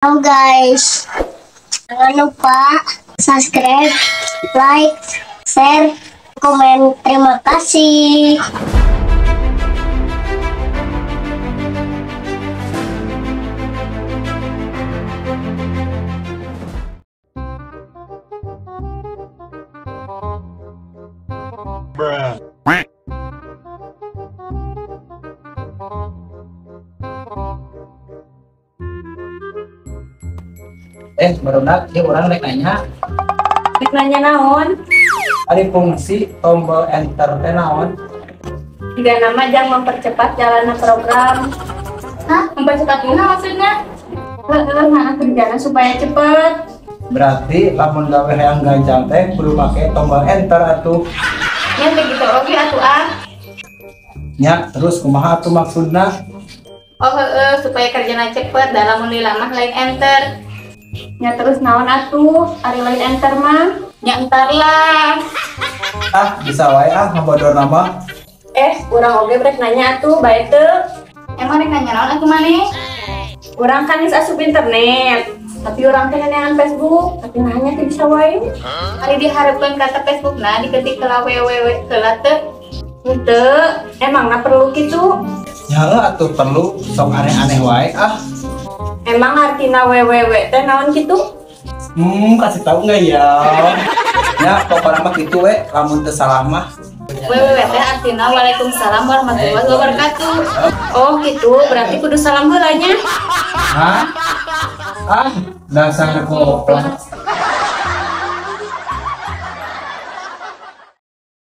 Halo guys, jangan lupa subscribe, like, share, komen. Terima kasih. Bruh. Barudak ieu urang rek nanya. Rek nanya naon? Ari fungsi tombol enter teh naon? Jika nama jangan mempercepat jalannya program. Hah? Mempercepat gimana maksudnya? Heeh, nah kerjana supaya cepet. Berarti lamun gawe hayang gancang teh kudu make tombol enter atuh. Nya teh kitu oge atuh ah. Nya terus kumaha atuh maksudna? Oh heeh, supaya kerjana cepet da lamun lila mah lain enter. Nya terus naon atuh, ari lain enter mah? Nya entar lah. Ah, bisa wae ah ngabodor nama. Urang oge rek nanya atuh, bae teu. Emang rek nanya naon atuh maneh? Urang kan geus asup internet, tapi urang teh neangan Facebook, tapi nanya teh bisa wae. Ari dihareupeun kata Facebookna diketik heula www heula teu. Henteu, emangna perlu kitu? Nya heuh atuh perlu, sok aneh-aneh wae ah. Emang artina www teh naon kitu? Kasih tahu nggak ya? Ya, pokoknya mah kitu we, lamun teu salah mah. Www teh artina waalaikumsalam warahmatullahi wabarakatuh. Oh gitu, berarti kudu salam heula nya. Hah? Ah, dasar goblok.